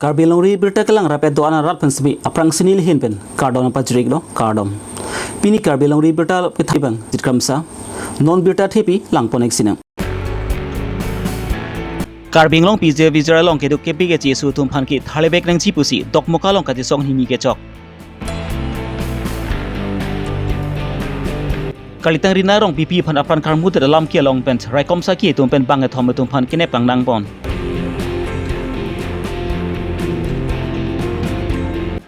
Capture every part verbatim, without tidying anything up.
Karbi Longri Birta kelang rapet do-an arat pen semi aphrang sini lihin pen kardom pajrik lo, kardom. Pini Karbi Longri Birta kethe abang Jitkramsa, non birta thepi langpon-ik sinang. Karbi Anglong P J R V J R along keduk kebi keche aso atum aphan ke tharlevek nangji pusi Dokmoka along kachesong hini kechok. Kalitang Rina Rongpipi aphan apran karmudet alam ke along pen raikom saki atum pen bang kethom atum aphan kenep kangnangpon.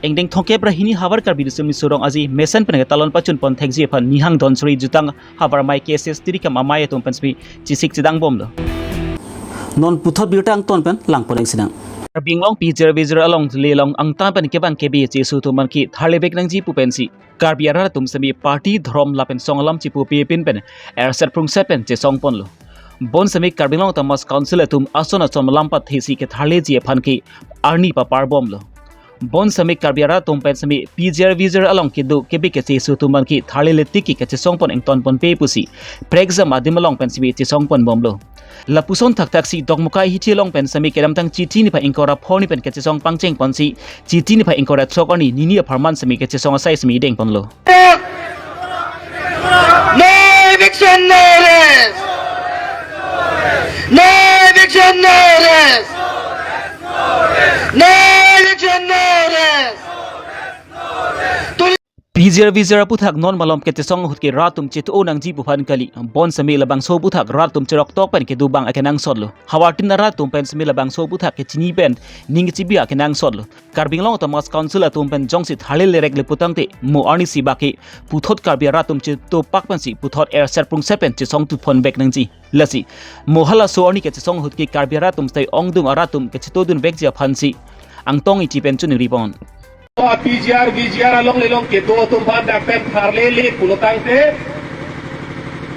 Ingdeng thomkep ra hini havar Karbi Riso Nimso Rong Aje mesen pen ketalon pachunpon thekji aphan Nihang Dhansiri Jutang Havar Amei K S S Tirikam Amei atum pen semi chesik chedangbomlo. Non puthot birta angton pen langpon-ik sinang. Karbi Anglong P J R V J R along le along angtan pen kevang kebi keche aso atum aphan ke tharlevek nangji pu pensi Karbi arat atum semi party, dhorom lapen song alam chipupe pin pen erset prungset pen chesongponlo. Bonsemi Karbi Anglong Autonomous Council atum ason ason alam pathesi ketharleji aphan ke arni paparbomlo. Bonsemi Karbi arat atum pen semi P J R V J R along keduk kebi keche aso atum aphan ke tharlele tik ke kachesongpon ingtonponpe pusi prekjam adim along pen semi chesongponbomlo. Lapuson thakthak si Dokmoka hithi along pen semi kedamtang Chiti niphai ingkoi ra pho arni pen kachesong pangchengponsi Chiti niphai ingkoi ra throk arni nini apharman semi kachesong asai semi dengponlo. No eviction, no rest. No eviction, no rest. No eviction, no rest. P J R V J R aputhak non malom kachesong ahut ke rat atum chetu nangji pu aphan kali. Bonsemi labangso aputhak rat atum cheroktok pen kedo abang akenangsotlo. Havartin arat atum pen semi labangso aputhak kechini pen ning kechibi akenangsotlo. Karbi Anglong Autonomous Council atum pen jongsi tharlele rek le putangte mo arnisi bak ke puthot Karbi arat atum chetupak pensi puthot erset prungset pen chesong tuponvek nangji. Lasi mo halaso arni kachesong ahut ke Karbi arat atum stai ongdung arat atum kachetudunvekji aphansi Angtong Ingti pen choningri pon. P G R, V G R along le along kedo atum aphan dak pen tharlele pulotangte,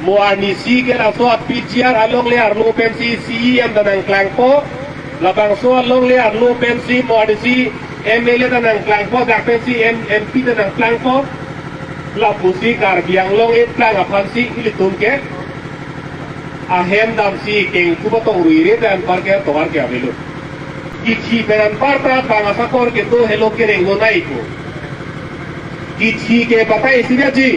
mo arnisi ke laso P G R along le arlo pensi C E M ta nangklangpo, labangso along le arlo pensi mo arnisi M L A ta nangklangpo, dak pensi M-, M P ta nangklangpo. Lapusi Karbi Anglong eplang aphansi ilitum ke ahem damsi kengku patong ruire ta anpar ke tovar ke avelo. Kithi pen anparta bang asakor kedo helo kereng lo nai ko. Kithi ke batai isi biaji.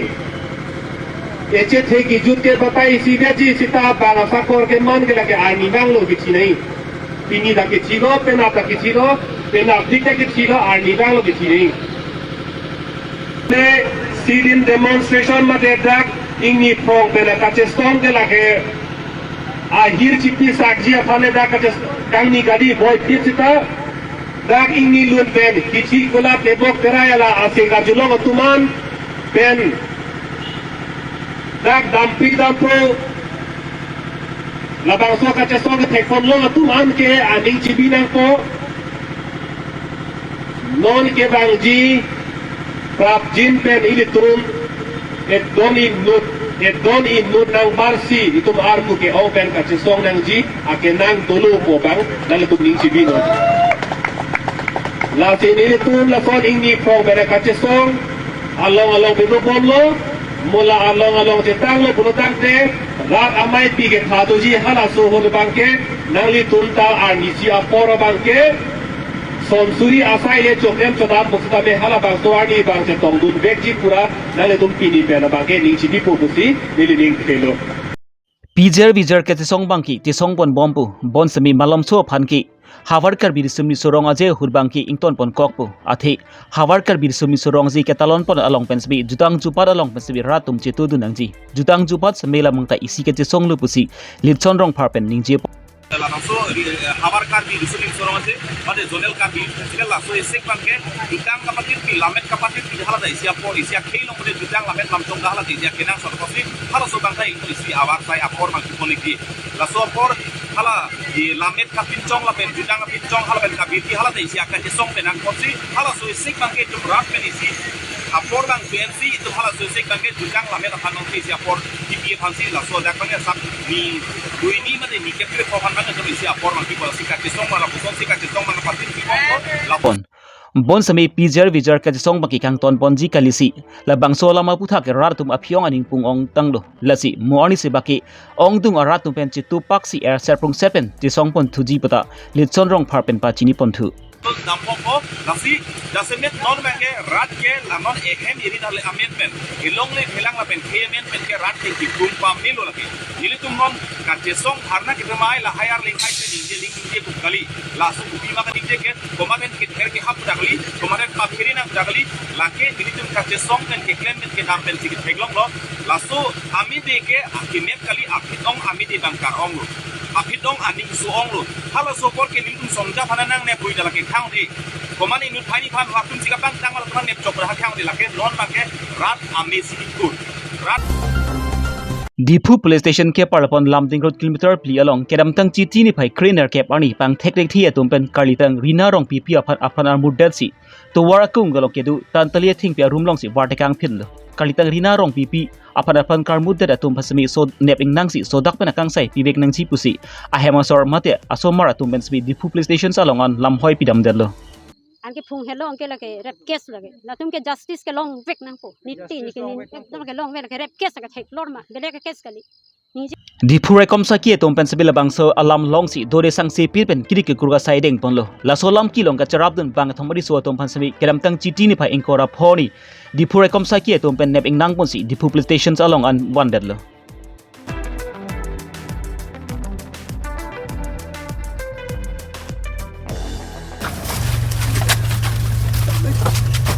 Echethe kijut ke batai isi biaji sita bang asakor keman ke lake arni vanglo kithi nai. Pini ta kithilo, penap ta kithilo, penapdik ta kithilo, arni vanglo kithi nai. Te sit-in demonstration mate dak ingni phrong pen kachesong ke lake ahir chipisakji aphan le dak kaches-, kangni kali boiphit sita dak ingni lun pen kithi kolap lebok terai ala asing arjulong atum an pen dak dampri dampro labangso kachesong kethekponlong atum an ke aning chibi nangpo. Non kevangji prapjin pen ilitum edon inut, edon inut nangbarsi itum armu ke-ong pen kachesong nangji akenang dolo pu abang nanglitum ning chibi non. Lasi ilitum lason ingni phrong pen kachesong along along bebobomlo, mo la along along chetanglo pulotangte, rat amei pi ketha doji halaso ahut abang ke, nanglitum ta arnisi apor abang ke, son suri asai le chokdem chodam pusitame halabangso arni abang chetongdunvekji pura, nanglitum pini pen abang ke ning chibipo pusi neli ning thelo. P G R V J R kachesong abang ke chesongponbom pu, bonsemi malomso aphan ke havar Karbi Riso Nimso Rong Aje ahut abang ke ingtonponkok pu. Athe havar Karbi Riso Nimso Rong Aje ketalonpon along pen semi jutang jupat along pen semi rat atum chetudun nangji. Jutang jupat semi lamang ta isi kachesonglo pusi Litson Rongphar pen ningjepo. Labangso ri-, havar Karbi Riso Nimso Rong Aje, mate Zonal Karbi Festival laso esek abang ke, jutang kapatirpi, lammet kapatirpi, halata isi apor, isi akhei along pute jutang lammet lamchong ta halata isi akenangsot apotsi, halaso abang ta isi avar sai apor abang kiponikdi. Laso apor, hala, i lammet kapinchong lapen, jutang kapinchong, hala pen kabirpi, halata isi akachesong pen nangkotsi, halaso esek abang ke itum rat pen isi apor abang P N C, itum halaso esek abang ke jutang lammet aphan nangsi isi apor kipi aphansi laso adak abang ke sap ni dui ni mate ni kepri pho aphan abang itum isi apor abang kipo si kachesong abang lapuson si kachesong abang patin kipon lapon. Bonsemi P G R V J R kachesong abang ke kangtonponji kalisi. Labangso alam aputhak ke rat atum aphi-ong aning pung-ongtanglo. Lasi mo arnisi bak ke ongdung arat atum pen chetupaksi erset prungset pen chesongponthuji puta Litson Rongphar pen pachiniponthu. Dampok ko, lasi jasemet non abangke rat ke la non ehem eri dale amendment, elongle phelang lapen ke amendment ke rat ke kipum pamelo lake. Nelitum non kachesong arna ke demai lahai arleng hai ke ningje ling ningje kum kali. Laso kopi ma kaningje ke, komat pen kether kehap dak kali, komat pen paphere nang dak kali, lake nelitum kachesong pen keklem pen kedam pensi ketheklonglo. Laso amide ke akimet kali, aphi-ong amide bang kar-onglo. Aphi-ong aning su-onglo. Halaso apor ke nelitum songja aphan nang nepui dala ke khang di. Komat inut phai ni phan latum si kapangtang latum nepchok ra khang di, lake non abangke rat ame si dikur. Rat Diphu Police Station ke parlapon Lumding Road kilometer phli along kedamtang Chiti niphai krenerkep arni pangthek thekthi atum pen karlitang Rina Rongpipi aphan apran armutdet si tovar akung along kedo Tantali athengpi arum alongsi vartekang phinlo. Karlitang Rina Rongpipi aphan apran karmutdet atum aphan semi so nep ingnangsi sodak pen akangsai pivek nangji pusi ahem asor mate asomar atum pen semi Diphu Police Station along an lamhoi pidamdetlo. Anke phung helong ke lake rape case lake. Latum ke justice ke longvek nangpo. Niti ni ke ni ekdom ke longvek lake rape case lake theklor ma. Belek case kali. Diphu raikom saki atum pen semi labangso alam longsi dore sangse pir pen kiri ke kurga saideng ponlo. Laso alam kelong kacharapdun bangkethom ariso atum aphan semi kedamtang Chiti niphai ingkoi ra pho arni Diphu raikom saki atum pen nep ingnang ponsi Diphu Police Station along an vandetlo.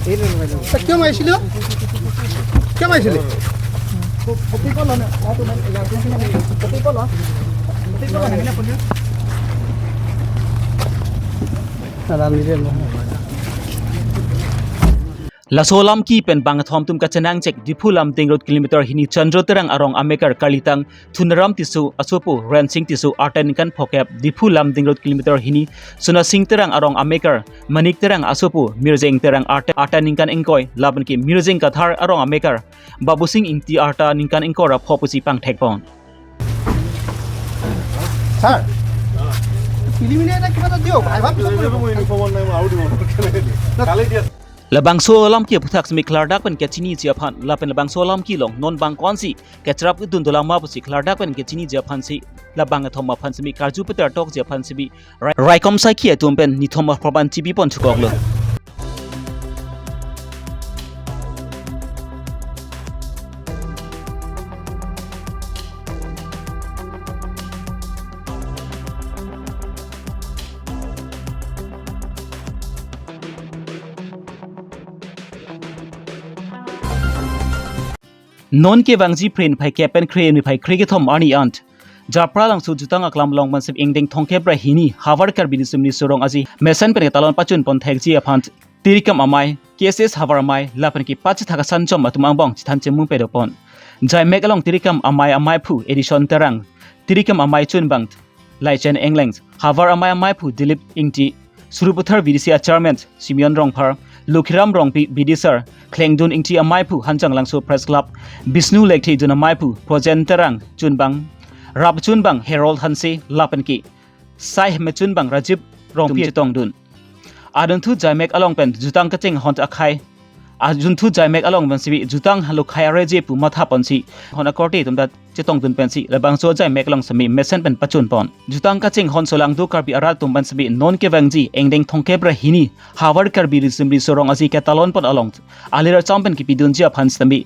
কিয় মাৰিছিলি? কিয় মাৰিছিলি? Laso alam ke pen bangkethom atum kachenangchek Diphu Lumding Road kilometer hini Chandra Terang arong amekar karlitang Thunaram Tisso asopo Rensing Tisso arta ningkan phokep, Diphu Lumding Road kilometer hini Sonasing Terang arong amekar Manik Terang asopo Mirjeng Terang arta, arta ningkan ingkoi, lapen ke Mirjeng Kathar arong amekar Babusing Ingti arta ningkan ingkoi ra pho pusi pangthekpon. Sir, preliminary এটা কিবা এটা দিয়ক, আই ভাব পিছত কৰিব। Labangso alam ke aphuthak semi klardak pen kachiniji aphan, lapen labangso alam kelong non bang ko-ansi kacharapdun dolang ma pusi klardak pen kachiniji aphansi labangkethom aphan semi karju peter tokji aphan semi rai-, raikom saki atum pen nithom aphrang an chipipon chukoklo. Non kevangji Phre niphai kep pen Phre niphai krekethom arni an Japralangso jutang aklam along mansip ingdeng thomkep ra hini Havar Karbi Riso Nimso Rong Aje mesen pen ketalon pachunpon thekji aphan Tirikam Amei, K S S Havar Amei lapen ke pachethak asanchom atum angbong chethan chemung pedopon. Jaimek along Tirikam Amei ameiphu Edison Terang, Tirikam Amei chunbang Laichen Engleng, Havar Amei ameiphu Dilip Ingti, Sarupathar V D C a chairman Simeon Rongphar, Lokhiram Rongpi B D C, Khlengdun Ingti ameiphu Hanjanglangso Press Club, Bishnu Lekthe dun ameiphu Projen Terang chunbang, rap chunbang Harold Hanse lapen ke sai mechunbang Rajiv Rongpi atum chetongdun. Adunthu Jaimek along pen jutang kachinghon akhei, adunthu Jaimek along pen semi jutang halo khei arje pu mathaponsi hon akorte atum ta chetongdun pensi labangso Jaimek along semi mesen pen pachunpon. Jutang kachinghon solangdo Karbi arat atum pen semi non kevangji ingdeng thomkep ra hini Havar Karbi Riso Nimso Rong Aje ketalonpon along alir acham pen kipidunji aphan semi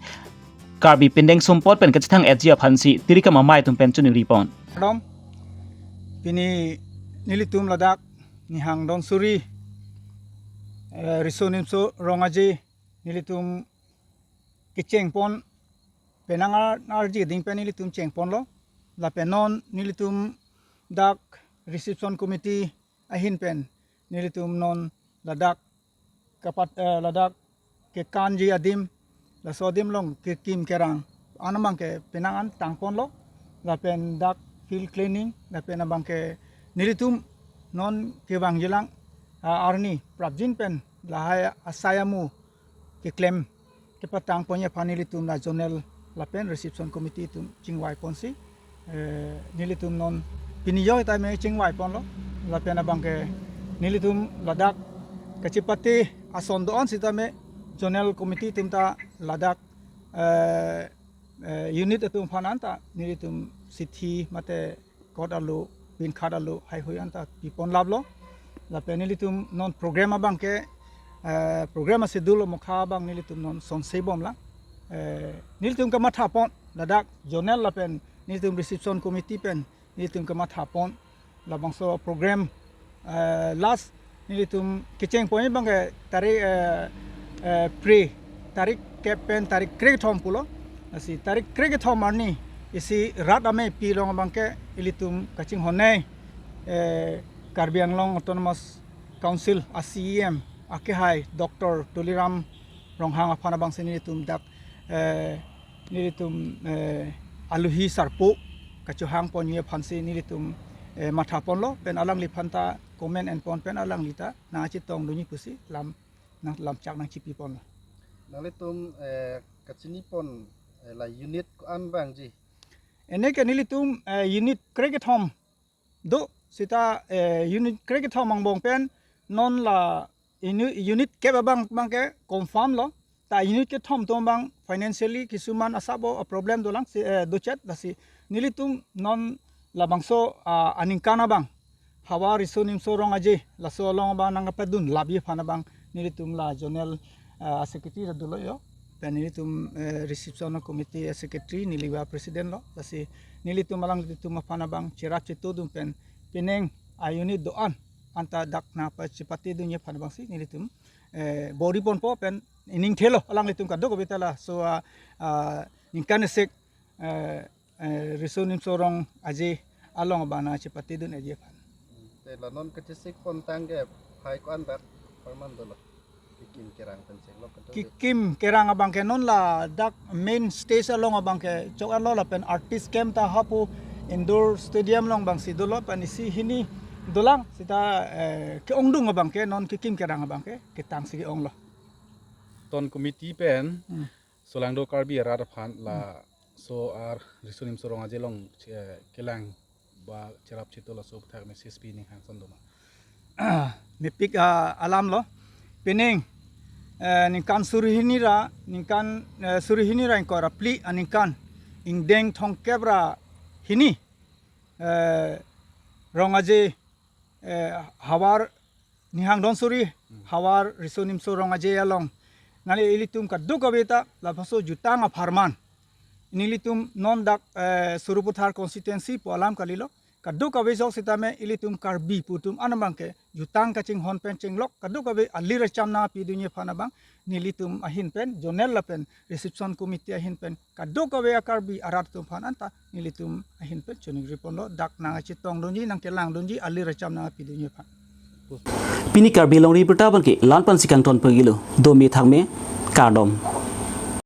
Karbi pindeng sumpot pen kachethang etji aphansi Tirikam Amei atum pen choningri pon. Kardom, pini nelitum ladak nihang don suri, eh, Riso Nimso Rong Aje nelitum kechengpon, penang ar-, arji ding pen nelitum chengponlo. Lapen non nelitum dak reception committee ahin pen nelitum non ladak kapat, eh, ladak kekanji adim, laso adim along kekim kerang an abangke penang an tangponlo, lapen dak field cleaning, lapen abangke nelitum non kevangjilang, ah, arni prapjin pen lahai asai amu keklem kepatangponji aphan nelitum la zonal lapen reception committee atum chingvaiponsi, eh, nelitum non pini yo itame chingvaiponlo, lapen abangke nelitum ladak kachipate ason do-an sitame zonal committee atum ta ladak, eh, eh, unit atum aphan anta nelitum sithi mate kot alu, pinkhat alu, heihui anta piponlaplo. Lapen nelitum non program abang ke, eh, program aschedule mokha abang nelitum non sonse bomlang. Eh, nelitum kamathapon ladak zonal lapen nelitum reception committee pen nelitum kamathapon labangso program, eh, last nelitum kechengpon abang ke tarik, eh, eh, pre tarik kep pen tarik krekethom pulo. Lasi tarik krekethom arni isi rat amepi along abang ke ilitum kachinghonnei, eh, Karbi Anglong Autonomous Council a C E M akehai Doctor Tuliram Ronghang aphan abangsi nelitum dak, eh, nelitum, eh, aluhi sarpo kachohangponji aphansi nelitum, eh, mathaponlo pen alangliphan ta comment enpon pen alangli ta nangchetongdunji pusi lam nang lamchak nangchipiponlo. Nanglitum, eh, kachinipon, eh, la unit ko-an abangji? Ene ke nelitum, eh, unit krekethom do seta, eh, unit krekethom angbong pen non la inu-, unit kep abang abang ke confirm lo. Ta unit kethom atum abang financially kisuman asabo a problem dolang si, eh, dochet lasi nelitum non labangso, ah, aningkan abang havar riso nimso rong aje laso along abang nangpadun lapji aphan abang nelitum la zonal, ah, secretary ta dolo yo. Pen nelitum, eh, reception committee secretary neli ba president lo. Lasi nelitum alanglitum aphan abang cherap chetodun pen pining a unit do-an anta dak nangpachepatedunji aphan abangsi nelitum, eh, bor-iponpo pen ining thelo alanglitum kadokave ta laso, ah, ah, ningkan isi, eh, eh, riso nimso rong aje along abang nangchepatedun aje aphan. Te la non kachesik pontang ke phai ko-an dak apharman dolo? Kikim kerang pen chenglok kedo. Kikim kerang abang ke non ladak main stage along abang ke chok-anlo lapen artist camp ta hapu indoor stadium along abangsi dolo pen isi hini dolang seta, eh, ke-ongdung abang ke non kikim kerang abang ke ketangsi ke-onglo. Ton committee pen, hmm, solangdo Karbi arat aphan la, hmm, so ar riso nimso rong aje along che-, kelang ba cherap cheto laso aputhak message pi ning hangson doma? Mepik, ah, alam lo. Pining, eh, ningkan suri hini ra, ningkan, eh, suri hini ra ingkoi ra phli aningkan ingdeng thomkep ra hini, eh, rong aje, eh, havar ninghang don suri, hmm, havar riso nimso rong aje along nangli ilitum kadokave ta labangso jutang apharman nelitum non dak, eh, Sarupathar constituency pu alam kalilo. Kadokave ajok sitame ilitum Karbi pu atum an abang ke jutang kachinghon pen chenglok kadokave alir acham nangpidunji aphan abang nelitum ahin pen zonal lapen reception committee ahin pen kadokave a Karbi arat atum aphan anta nelitum ahin pen choningriponlo dak nangchetongdunji nangkelangdunji alir acham nangpidunji aphan. Pini Karbi Longri Abirta abang ke la-an pensi kangton pagilo. Dome thakme, kardom.